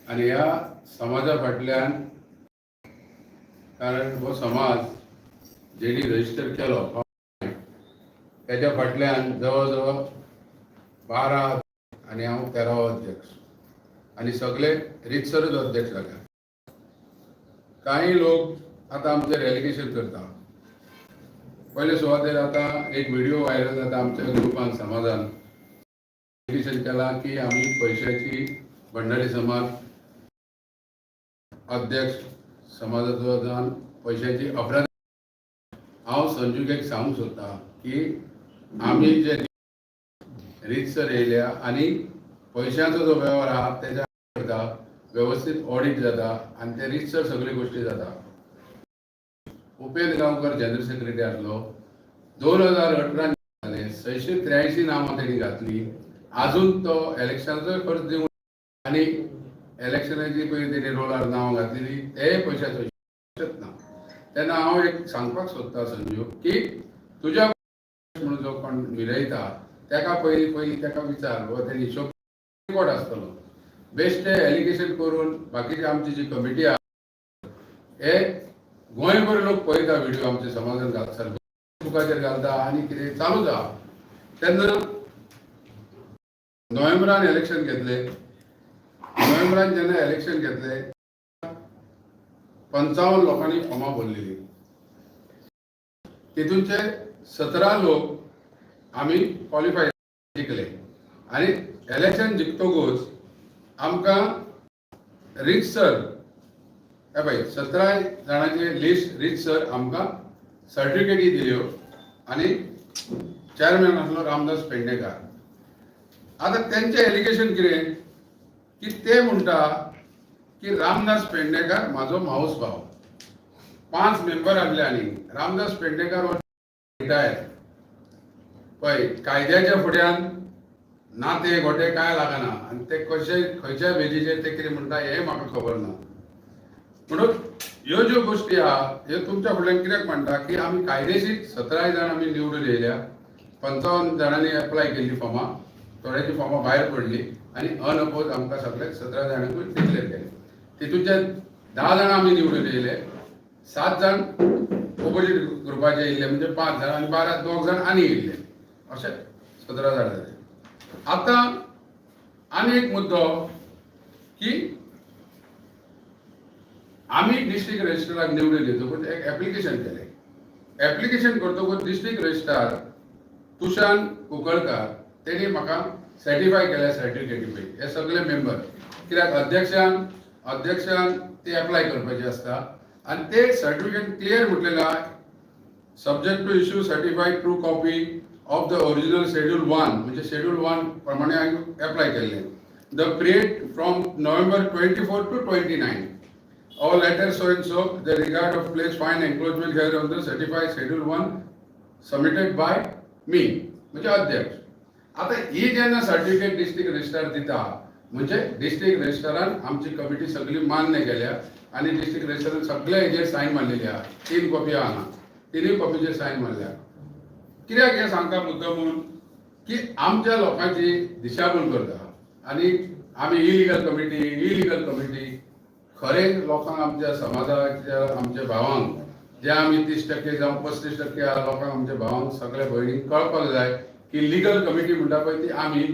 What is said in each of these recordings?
आनी ह्या समाजा फाटल्यान, कारण हो समाज जेणी रजिस्टर केलो त्याच्या फाटल्यान जवळ जवळ 12 आनी हांव 13वो अध्यक्ष आनी सगळे रितसरच अध्यक्ष जाल्या. काही लोक आतां आमचेर एलिगेशन करता. पयले सुवातेर आतां एक व्हिडिओ व्हायरल जाता आमच्या ग्रुपान, समाजान एलिगेशन केलां की आमी पयशाची भंडारी समाज अध्यक्ष समाजाचो जावन पयशाची अपराध. हांव संजूक एक सांगूंक सोदता की आमी जे रितसर येयल्या आनी पयशांचो जो वेव्हार आहा तेज्या करता, वेवस्थीत ऑडिट जाता आनी ते रितसर सगळ्यो गोश्टी जाता. उपेंद्र गांवकर जनरल सेक्रेटरी आसलो. 2018 जालें, 683 नांवां तेणी घातली. आजून तो इलेक्शनाचोय खर्च दिवंक आनी इलेक्शनाची पयलीं तेणी रोलार नांवां घातलेली, तेय पयशाचो ना. तेन्ना हांव एक सांगपाक सोदता संजू की तुज्या म्हणून जो कोण मिरयता तेका पयलीं पयलीं तेका विचार बाबा, तेणी हिशोब रिकॉर्ड आसतलो. बेश्टे एलिगेशन करून बाकीची आमची जी कमिटी आहा, हे गोंयभर लोक पळयता व्हिडिओ, आमच्या समाजान घालता, फेसबुकाचेर घालता आनी कितें चालूच आहा. तेन्ना नोव्हेंबरान इलेक्शन घेतले. नोव्हेंबरान जेन्ना इलेक्शन घेतले, 55 लोकांनी फॉर्मां भरलेली. तितूनचे 17 लोक आमी क्वॉलिफाय जिखले आनी इलेक्शन जिखतकूच आमकां रितसर हे पळय 17 जाणांचे लिस्ट रितसर आमकां सर्टिफिकेटी दिल्यो आनी चॅरमॅन आसलो रामदास पेडणेकार. आतां तेंचें एलिगेशन कितें की ते म्हणटा की रामदास पेडणेकार म्हाजो मावस भाव. पांच मेंबर आसले आनी रामदास पेडणेकार हो रिटायर. पळय, कायद्याच्या फुड्यान नाते गोटे काय लागना आनी ते कशे खंयच्या बेजीचेर ते कितें म्हणटा हें म्हाका खबर ना. म्हणून ह्यो ज्यो गोश्टी आहा, ह्यो तुमच्या फुडल्यान कित्याक म्हणटा की आमी कायदेशीर 17 जाण आमी निवडून येयल्या. 55 जाणांनी एप्लाय केल्ली फॉर्मां, थोड्यांची फॉर्मां भायर पडली आनी अनअपोज आमकां सगळे 17 जाणांकूय डिक्लेर केले. तितूंतले 10 जाणां आमी निवडून येयले, सात जाण ओपोजीट ग्रुपाचे येयल्ले, म्हणजे पांच जाण आनी 12 दोग जाण आनी येयल्ले, अशे 17 जाण जाले. आतां आनी एक मुद्दो की आमी डिस्ट्रिक्ट रजिस्ट्राराक निवडून येतकूच एक एप्लिकेशन केलें. एप्लिकेशन करतकूच डिस्ट्रिक्ट रजिस्ट्रार तुषार कुंकळकार तेणी म्हाका सर्टिफाय केल्या सर्टिफिकेटी पळय हे सगळे मेंबर, कित्याक अध्यक्षान ते एप्लाय करपाचे आसता आनी ते सर्टिफिकेट क्लियर म्हटलेलें आहा, subject to issue certified true copy of the original schedule one, म्हणजे शेड्यूल वन प्रमाणे हांवें एप्लाय केल्लें, the period from November 24 to 29. Our letter so and so, the regard of place find enclosure here on the certified schedule 1 submitted by me, म्हणजे अध्यक्ष. आता ही जेन्ना certificate district registrar दिता, म्हणजे डिस्ट्रिक्ट रजिस्ट्रारान आमची कमिटी सगळी मान्य केल्या आनी डिस्ट्रिक्ट रजिस्ट्रारान सगळे हेजेर सायन मारलेली आहा. तीन कॉपी आहा हांगा, तिनूय कॉपीचेर सायन मारल्या. कित्याक हें सांगता मुद्दो म्हणून की आमच्या लोकांची दिशाभूल करता आनी आमी इलिगल कमिटी, इलिगल कमिटी. खरें लोकांक, आमच्या समाजाच्या आमच्या भावांक, जे आमी 30% जावं 35% लोकांक, आमच्या भावांक, सगळ्या भयणींक कळपाक जाय की लिगल कमिटी म्हणटा पळय ती आमी.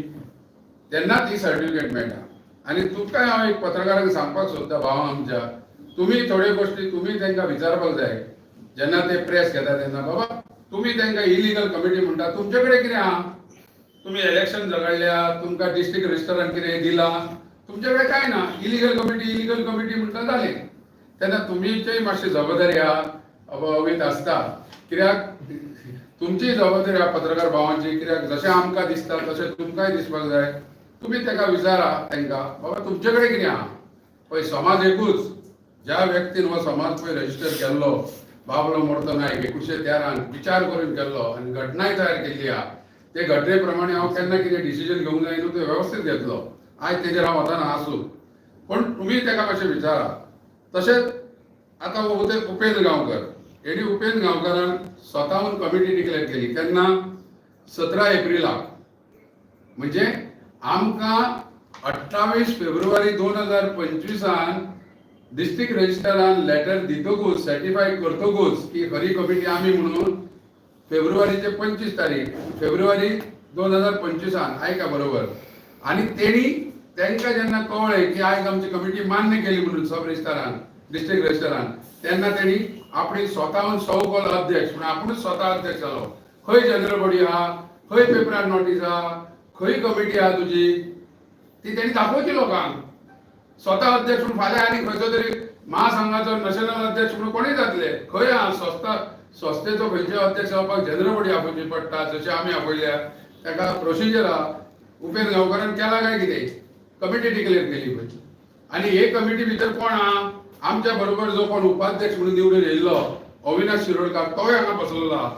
तेन्नाच ही सर्टिफिकेट मेळटा. आनी तुमकांय हांव एक पत्रकारांक सांगपाक सोदता, भावांक आमच्या, तुमी थोड्यो गोश्टी तुमी तांकां विचारपाक जाय. जेन्ना ते प्रेस घेता तेन्ना, बाबा, तुमी तांकां इलिगल कमिटी म्हणटा, तुमचे कडेन कितें आहा? तुमी इलेक्शन झगडल्या, तुमकां डिस्ट्रिक्ट रजिस्टरान कितें दिलां? तुमचे कडेन कांय ना. इलिगल कमिटी, इलिगल कमिटी म्हणटा जालें. तेन्ना तुमचीय मातशी जबाबदारी आहा अवीत आसता, कित्याक तुमची जबाबदारी आहा पत्रकार भावांची. कित्याक जशें आमकां दिसता तशें तुमकांय दिसपाक जाय. तुमी ताका विचारा तांकां, बाबा, तुमचे कडेन कितें आहा? पळय, समाज एकूच. ज्या व्यक्तीन हो समाज पळय रजिस्टर केल्लो, बाबलो मोर्तो नायक, 1913 विचार करून केल्लो आनी घटनाय तयार केल्ली आहा. ते घटने प्रमाणे हांव केन्ना कितें डिसिजन घेवंक जाय न्हू, तें वेवस्थीत घेतलो. आयज तेजेर हांव वताना आसूं, पण तुमी ताका मातशें विचारा. तशेंच आतां उपेंद्र गांवकर हेणी, उपेंद्र गांवकरान स्वताहून कमिटी डिक्लेअर केली. केन्ना? 17 एप्रिलाक. म्हणजे आमकां 28 फेब्रुवारी 2025 न डिस्ट्रिक्ट रजिस्ट्रारान लेटर दितकूच, सर्टिफाय करतकूच की खरी कमिटी आमी म्हणून, फेब्रुवारीचे 25 तारीख, फेब्रुवारी 2025 न, आयका बरोबर. आनी तेणी तांकां जेन्ना कळ्ळें की आयज आमची कमिटी मान्य केली म्हणून सब रजिस्ट्रारान, डिस्ट्रिक्ट रजिस्ट्रारान, तेन्ना तेणी आपणी स्वताहून सौ कॉल अध्यक्ष म्हणून आपुणूच स्वता अध्यक्ष जालो. खंय जनरल बॉडी आहा? खंय पेपरार नोटीस आहा? खंय कमिटी आहा तुजी? ती तेणी दाखोवची लोकांक. स्वता अध्यक्ष म्हणून फाल्यां आनी खंयचो तरी महासंघाचो नॅशनल अध्यक्ष म्हणून कोणूय जातले. खंय आहा संस्था? संस्थेचो खंयचे अध्यक्ष जावपाक जनरल बॉडी आपोवची पडटा, जशें आमी आपयल्या. ताका प्रोसिजर आहा. उपेंद्र गांवकारान केला काय कितें? कमिटी डिक्लेअर केली पळय. आनी हे कमिटी भितर कोण आहा? आमच्या बरोबर जो कोण उपाध्यक्ष म्हणून निवडून येयल्लो अविनाश शिरोडकार, तोय हांगा बसलेलो आहा.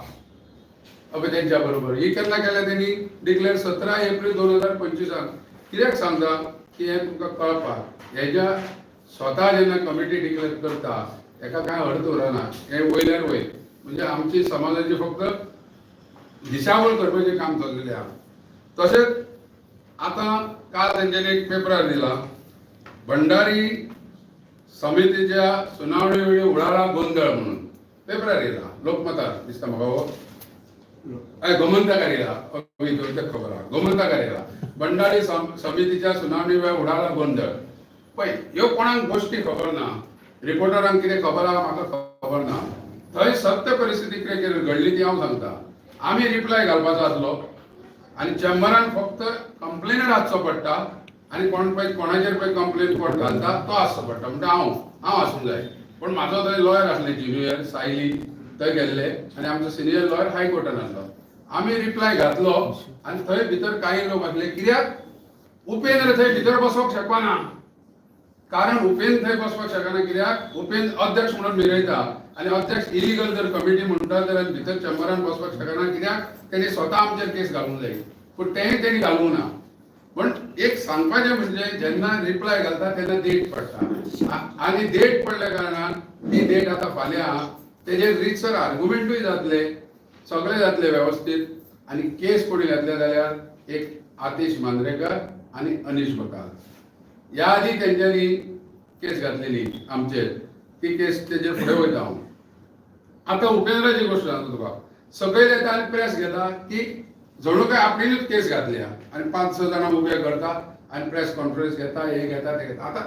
अबे, तेंच्या बरोबर ही केन्ना केल्या तेणी डिक्लेअर? 17 एप्रील 2025 न. कित्याक सांगता की हें तुमकां कळपाक, हेज्या स्वता जेन्ना कमिटी डिक्लेअर करता, हेका कांय अर्थ उरना. हें वयल्यार वयर म्हणजे आमची समाजाची फक्त दिशाभूल करपाचें काम चल्लेलें आहा. तशेंच आतां काल तेंच्यांनी एक पेपरार दिला, भंडारी समितीच्या सुनावणी वेळी उडाला गोंदळ म्हणून पेपरार येयला. लोकमतार दिसता म्हाका हो. हय, गोमंतकार येयला. अवी खबर आहा, गोमंतकार येयला, भंडारी समितीच्या सुनावणी वेळार उडाला गोंदळ. पळय, ह्यो कोणाक गोश्टी खबर ना, रिपोर्टरांक कितें खबर आहा म्हाका खबर ना. थंय सत्य परिस्थिती कितें कितें घडली ती हांव सांगता. आमी रिप्लाय घालपाचो आसलो आनी चेंबरान फक्त कंप्लेनर आसचो पडटा आनी कोण पळय कोणाचेर पळय कंप्लेन कोण घालता तो आसचो पडटा. म्हणटा हांव हांव आसूंक जाय, पूण म्हाजो थंय लॉयर आसले, ज्युनियर सायली थंय गेल्ले आनी आमचो सिनियर लॉयर हायकोर्टान आसलो. आमी रिप्लाय घातलो आनी थंय भितर काही लोक आसले, कित्याक उपेंद्र थंय भितर बसोंक शकना. कारण उपेंद्र थंय बसपाक शकना कित्याक उपेंद्र अध्यक्ष म्हणून मिरयता आनी अध्यक्ष इलिगल जर कमिटी म्हणटा जाल्यार भितर चेंबरान बसपाक शकना, कित्याक तेणी स्वता आमचेर केस घालूंक जाय. पूण तेंय तेणी घालूंक ना. पण एक सांगपाचें म्हणजे, जेन्ना रिप्लाय घालता तेन्ना डेट पडटा आनी डेट पडल्या कारणान ती डेट आतां फाल्यां आहा. तेजेर रितसर आर्ग्युमेंटूय जातले, सगळे जातले वेवस्थीत. आनी केस कोणी घातले जाल्यार एक आतिश मांद्रेकर आनी अनिश बकाल. ह्या आदी तेंच्यांनी केस घातलेली आमचेर, ती केस तेजेर फुडें वयता हांव. आतां उपेंद्राची गोश्ट सांगता तुका. सकयल येता आनी प्रेस घेता की जणू काय आपणेनूच केस घातल्या आनी पांच स जाणां उबे करता आनी प्रेस कॉन्फरन्स घेता, हे घेता, ते घेता. आतां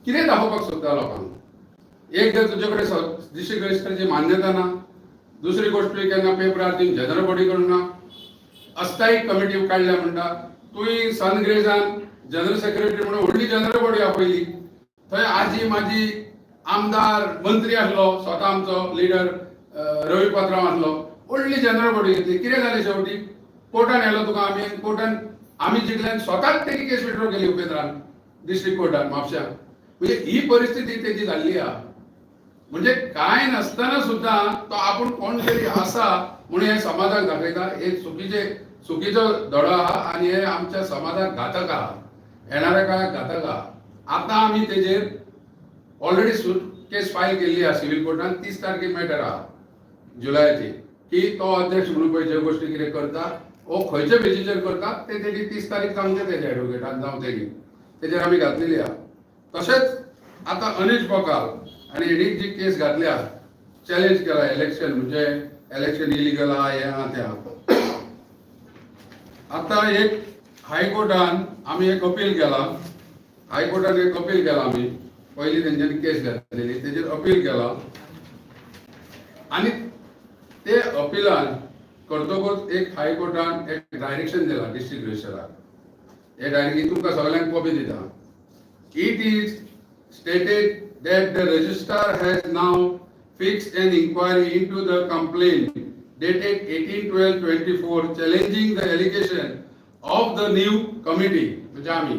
कितें दाखोवपाक सोदता लोकांक? एक जर तुजे कडेन डिस्ट्रिक्ट रजिस्टरची मान्यता ना, दुसरी गोश्ट तुवें केन्ना पेपरार ती जनरल बॉडी करूंक ना, अस्थायी कमिटी काडल्या म्हणटा. तुवें सनग्रेजान जनरल सेक्रेटरी म्हणून व्हडली जनरल बॉडी आपयली. थंय आजी माजी आमदार मंत्री आसलो, स्वता आमचो लिडर रवी पात्रांव आसलो. व्हडली जनरल बॉडी घेतली. कितें जालें शेवटी? कोर्टान येयलो तुका आमी. कोर्टान आमी जिखल्यान स्वताच तेणी केस विड्रॉ केली उपेंद्रान, डिस्ट्रिक्ट कोर्टान म्हापश्या. म्हणजे ही परिस्थिती तेजी जाल्ली आहा. म्हणजे काय नसताना सुद्धा तो आपूण कोण तरी आसा म्हणून हे समाजाक दाखयता. हे चुकीचे, चुकीचो धडो आहा आनी हे आमच्या समाजाक घातक आहा, येणाऱ्या काळाक घातक आहा. आतां आमी तेजेर ऑलरेडी सूट केस फायल केल्ली आहा सिव्हील कोर्टान. 30 तारखेक मॅटर आहा जुलयाची, की तो अध्यक्ष म्हणून पळय ज्यो गोश्टी कितें करता वो खंयच्या बेजीचेर करता ते तेणी 30 तारीख सांगचे तेजे एडवोकेटान जावं तेणी. तेजेर आमी घातलेली आहा. तशेंच आतां अनिश बकाल आनी हेणी जी केस घातल्या, चॅलेंज केला इलेक्शन, म्हणजे इलेक्शन इलिगल आहा, हें आहा, तें आहा. आतां एक हायकोर्टान आमी एक अपील केला. हायकोर्टान एक अपील केला. आमी पयलीं तेंच्यांनी केस घातलेली तेजेर अपील केला आनी ते अपिलान करतकूच एक हायकोर्टान एक डायरेक्शन दिला डिस्ट्रिक्ट रजिस्ट्राराक. हे डायरेक्ट तुमकां सगळ्यांक कॉपी दिता. It is stated that the registrar has now fixed an inquiry into the complaint dated 18/12/24 challenging the allegation of the new committee, म्हणजे आमी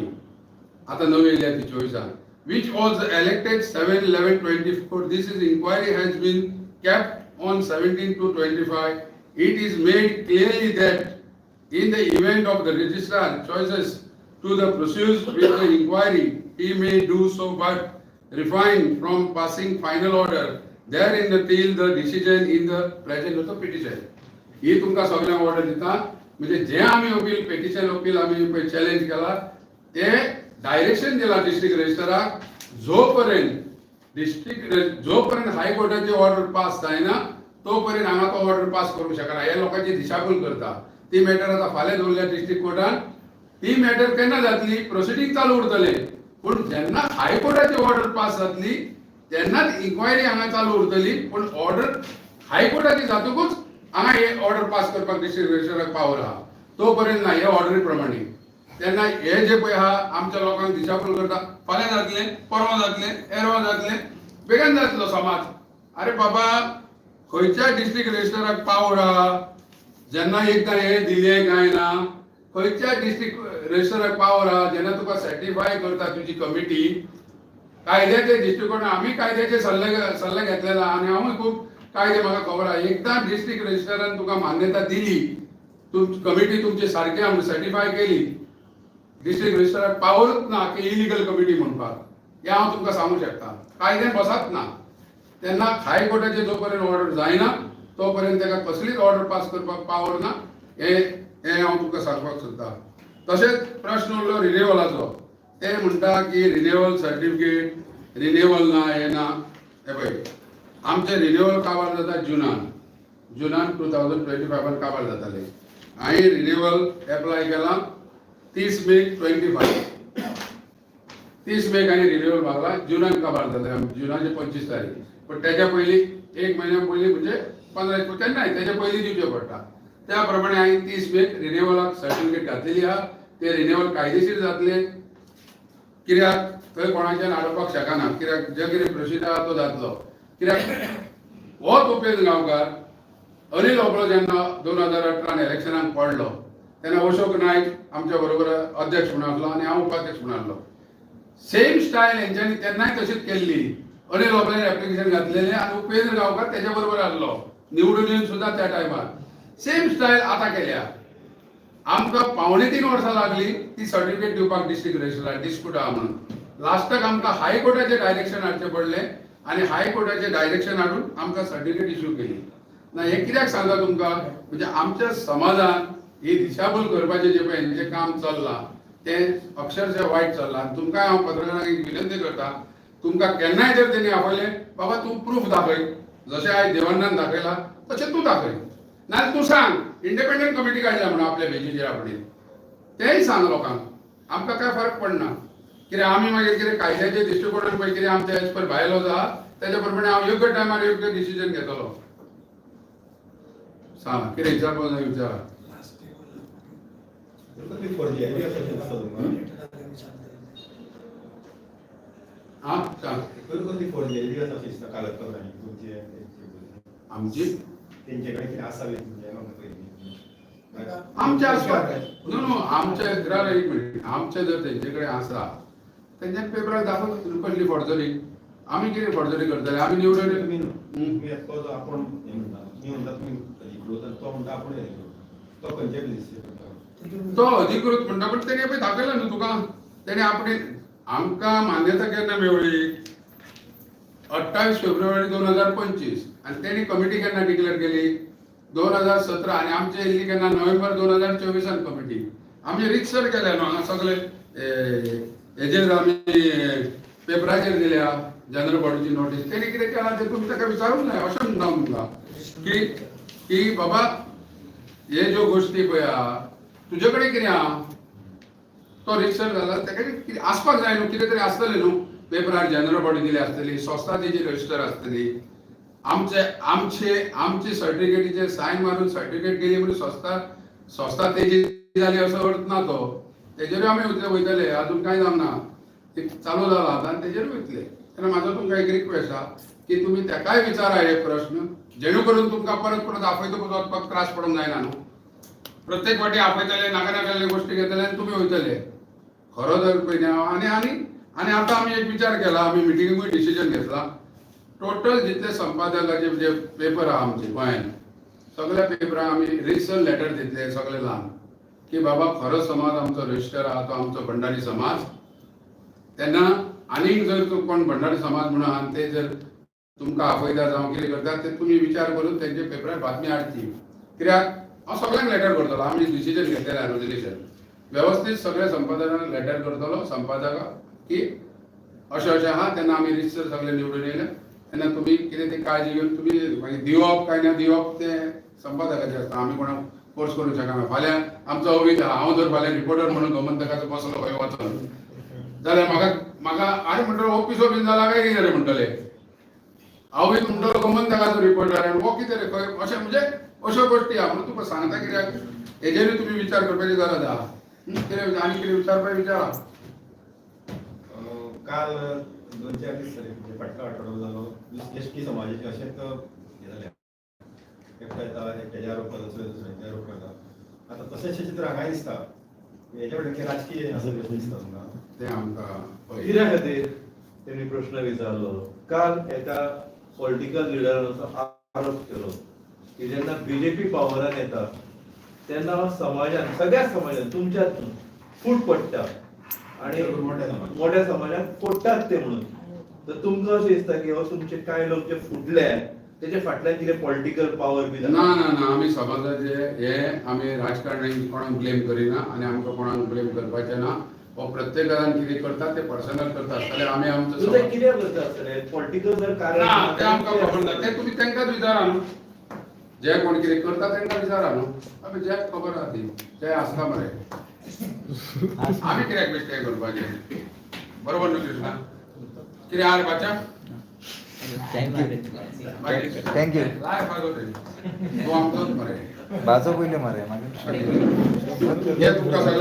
आता नवी येयल्या ती 24 न, which was elected 7/11/24. This is inquiry has been kept on 17 to 25. It is made clearly that in the event of the registrar choices to the proceed with the inquiry, he may do so but refrain from passing final order therein till the decision in the present of the petition. ही तुमकां सगळ्यांक order दिता, म्हणजे जे आमी appeal, petition appeal आमी पळय challenge केला. ते direction दिला डिस्ट्रिक्ट रजिस्टराक, जो पर्यंत डिस्ट्रिक्ट जो पर्यंत हायकोर्टाची ऑर्डर पास जायना तो पर्यंत हांगा तो ऑर्डर पास करूंक शकना. हे लोकांची दिशाभूल करता. ती मॅटर आतां फाल्यां दवरल्या डिस्ट्रिक्ट कोर्टान. ती मॅटर केन्ना जातली, प्रोसिडींग चालू उरतले, पूण जेन्ना हायकोर्टाची ऑर्डर पास जातली तेन्नाच इन्क्वायरी हांगा चालू उरतली. पूण ऑर्डर हायकोर्टाची जातकूच हांगा हे ऑर्डर पास करपाक डिस्ट्रिक्ट रजिस्टराक पावर आहा, तो पर्यंत ना. हे ऑर्डरी प्रमाणे तेन्ना हे जे पळय आहा आमच्या लोकांक दिशाभूल करता. फाल्यां जातलें, परवां जातलें, एरवां जातलें, बेगीन जातलो समाज. अरे बाबा, खंयच्या डिस्ट्रिक्ट रजिस्टराक पावर आहा? जेन्ना एकदां हे दिले काय ना, खंयच्या डिस्ट्रिक्ट रजिस्टराक पावर आहा? जेन्ना तुका सर्टिफाय करता तुजी कमिटी कायद्याचे दृश्टिकोन, आमी कायद्याचे सल्ले सल्ले घेतलेला आनी हांवूय खूब कायदे म्हाका खबर आहा. एकदां डिस्ट्रिक्ट रजिस्टरान तुका मान्यता दिली, तुम कमिटी तुमची सारकी आमी सर्टिफाय केली, डिस्ट्रिक्ट रजिस्टराक पावरूच ना की इलिगल कमिटी म्हणपाक. हें हांव तुमकां सांगूंक शकता, कायद्यान बसात ना. तेन्ना हायकोर्टाचे जो पर्यंत ऑर्डर जायना तो पर्यंत ताका कसलीच ऑर्डर पास करपाक पावर ना, हें हें हांव तुमकां सांगपाक सोदता. तशेंच प्रश्न उरलो रिनेवलाचो. ते म्हणटा की रिनेवल सर्टिफिकेट रिनेवल ना, हें ना. हे पळय, आमचें रिनेवल काबार जाता जुनान, जुनान 2025 काबार जाताले. हांवें रिनेवल एप्लाय केलां 30 मे 25. 30 मेक हांवें रिन्युअल मागला, जुनान काबार जालें, जुनाचे 25 तारीख. पण त्याच्या पयलीं, एक म्हयन्या पयलीं, म्हणजे 15 केन्नाय त्याच्या पयलीं दिवचें पडटा. त्या प्रमाणे हांवें 30 मेक रिन्युअलाक सर्टिफिकेट घातलेली आहा. ते रिन्युअल कायदेशीर जातले, कित्याक थंय कोणाच्यान आडोवपाक शकना, कित्याक जे कितें प्रोसिजर आहा तो जातलो. कित्याक होच उपेंद्र गांवकार, अनिल होबळो जेन्ना 2018 इलेक्शनाक पडलो तेन्ना अशोक नायक आमच्या बरोबर अध्यक्ष म्हणून आसलो आनी हांव उपाध्यक्ष म्हणून आसलो. सेम स्टायल हेंच्यांनी तेन्नाय तशीच केल्ली. अनिल होबळ्यान एप्लिकेशन घातलेलें आनी उपेंद्र गांवकार तेच्या बरोबर आसलो निवडून येवन सुद्दां. त्या टायमार सेम स्टायल आतां केल्या. आमकां 2.75 वर्सां लागली ती सर्टिफिकेट दिवपाक डिस्ट्रिक्ट रजिस्ट्रार, डिस्प्यूट आहा म्हणून. लास्टाक आमकां हायकोर्टाचें डायरेक्शन हाडचें पडलें आनी हायकोर्टाचें डायरेक्शन हाडून आमकां सर्टिफिकेट इश्यू केली ना. हें कित्याक सांगता तुमकां, म्हणजे आमच्या समाजान ही दिशाभूल करपाचें जें पळय हेंचें काम चल्लां तें अक्षरशः वायट चल्लां. आनी तुमकां हांव पत्रकारांक एक विनंती करता, तुमकां केन्नाय जर तेणी आपयलें, बाबा तूं प्रूफ दाखय. जशें आयज देवन्नान दाखयला तशें तूं दाखय, नाल्यार तूं सांग इंडिपेंडंट कमिटी काडल्या म्हणून आपल्या बेजीचेर आपणे, तेंय सांग लोकांक. आमकां काय फरक पडना, कित्याक आमी मागीर कितें कायद्याच्या दृश्टिकोनान पळय कितें आमचे एज पर बायलॉज आहा तेच्या प्रमाणे हांव योग्य टायमार योग्य डिसिजन घेतलो. सांग, कितें विचारपाक जाय विचारा. कसली फॉर्जरी आसा अशें दिसता तुमकां? आं, सांग. कसली फॉर्जरी आसा अशें दिसता कागदपत्रांनी तुमचे? आमची तेंचे कडेन कितें आसा बी तुमचें म्हाका पयलीं आमचे आसपाक न्हू न्हू, आमचे राव, एक मिनिट. आमचे जर तेंचे कडेन आसा, तेंच्या पेपरार दाखोव कसली फॉर्जरी. आमी कितें फॉर्जरी करतले? आमी निवडून तुमी तुमी एकटो जो आपूण हें म्हणटा, तुमी म्हणटा तुमी अधिकृत आनी तो म्हणटा आपूण अधिकृत, तो खंयच्या बेजीसचेर म्हणटा? तो अधिकृत म्हणटा, पण तेणे पळय दाखयला न्हू तुका. तेणे आपणे आमकां मान्यता केन्ना मेवळी? 28 फेब्रुवारी 2025. आनी तेणी कमिटी केन्ना डिक्लेअर केली? 2017. आनी आमची येयल्ली केन्ना? नोव्हेंबर 2024 कमिटी. आमी रितसर केल्या न्हू हांगा सगळे हेजेर आमी पेपराचेर दिल्या जनरल बॉडीची नोटीस. तेणी कितें केलां तें तुमी ताका विचारूंक जाय. अशें म्हणटा हांव तुमकां की की बाबा, हे ज्यो गोश्टी पळय आहा, तुजे कडेन कितें आहा? तो रितसर जाला, ताका कितें आसपाक जाय न्हू, कितें तरी आसतलें न्हू. पेपरार जनरल बॉडी दिली आसतली, संस्था तेजी रजिस्टर आसतली. आमचे आमचे आमचे सर्टिफिकेटीचे सायन मारून सर्टिफिकेट गेली म्हणून संस्था संस्था तेजी जाली असो अर्थ ना तो. तेजेरूय आमी वयतले वयतले, अजून कांय जावंक ना, ते चालू जाला आतां आनी तेजेरूय वयतले. तेन्ना म्हाजो तुमकां एक रिक्वेस्ट आहा की तुमी तेकाय विचारा हे प्रश्न, जेणे करून तुमकां परत परत आपयतकूच वचपाक त्रास पडूंक जायना न्हू. प्रत्येक फावटी आपयतले, नाका नाका गोश्टी घेतले आनी तुमी वयतले. खरो जर पळय हांव आनी आनी आनी आतां आमी एक विचार केला, आमी मिटिंगेकूय डिसिजन घेतला. टोटल जितले संपादकाचे जे पेपर आहा आमचे गोंयान, सगळ्या पेपरांक आमी रितसर लेटर दितले सगळे ल्हान की बाबा, खरो समाज आमचो रजिस्टर आहा तो आमचो भंडारी समाज. तेन्ना आनीक जर तूं कोण भंडारी समाज म्हणून आहा आनी ते जर तुमकां आपयता जावं कितें करता ते तुमी विचार करून तेंच्या पेपरार बातमी हाडची. कित्याक हांव सगळ्यांक लेटर करतलो. आमी डिसिजन घेतलेलें, रेजोल्युशन. वेवस्थीत सगळे संपादकांक लेटर करतलो संपादकाक की अशें अशें आहा तेन्ना आमी रितसर सगळे निवडून येयले तेन्ना तुमी कितें ती काळजी घेवन तुमी मागीर दिवप काय ना दिवप तें संपादकाचें आसता. आमी कोणाक फोर्स करूंक शकना. फाल्यां आमचो अवीत आहा, हांव जर फाल्यां रिपोर्टर म्हणून गोमंतकाचो बसलो खंय वचोन जाल्यार म्हाका म्हाका आरे म्हणटलो हो पिसो बीन जाला काय कितें रे म्हणटले. हांव बीन म्हणटलो गोमंतकाचो रिपोर्टर आनी हो कितें रे खंय अशें म्हणजे अश्यो गोश्टी आहा. म्हणून तुका सांगता कित्याक हेजेरूय तुमी विचार करपाची गरज आहा. कितें आनी कितें विचारपाक विचारा. काल 2-4 दीस जाले, म्हणजे फाटलो आठवडो जालो, एस टी समाजाचे अशेंच हें जालें, एकटो येता एकट्याचे आरोप करता, दुसरे दुसऱ्यांचे आरोप करता. आतां तशेंच चित्र हांगाय दिसता. हेच्या फुडें कितें राजकीय आसा कशें दिसता तुमकां? तें आमकां पळय. कित्या खातीर तेणी प्रश्न विचारलो? काल एका पॉलिटिकल लिडरान असो आरोप केलो की जेन्ना बीजेपी पावरान येता तेन्ना समाजान, सगळ्या समाजान, तुमच्यात न्हू, फूट पडटा आणि मोठ्या समाजात. मोठ्या समाजात फोडटात ते म्हणून. तर तुमकां अशें दिसता की हो तुमचे कांय लोक जे फुटले तेच्या फाटल्यान कितें पॉलिटिकल पावर बी ना ना ना, आमी समाजाचे हे आमी राजकारण्यांक कोणाक ब्लेम करिना आनी आमकां कोणाक ब्लेम करपाचें ना. हो प्रत्येकान कितें करता ते पर्सनल करता आसतले. आमी आमचो ते समाज- कितें करता आसतले पॉलिटिकल जर कारण ना ते आमकां खबर ना, ते तुमी तांकांच विचारा न्हू. जे कोण कितें करता तांकां विचारा न्हू. आमी ज्याक खबर आहा ती ते आसता मरे. आमी कित्याक बेश्टें करपाचें? बरोबर न्हू कृष्णा? कितें आहा रे बाच्या? Thank you. लाय फागो ते तूं आमचोच मरे. बाजो पयलीं मरे मागीर. हे तुमकां सगळ्यांक.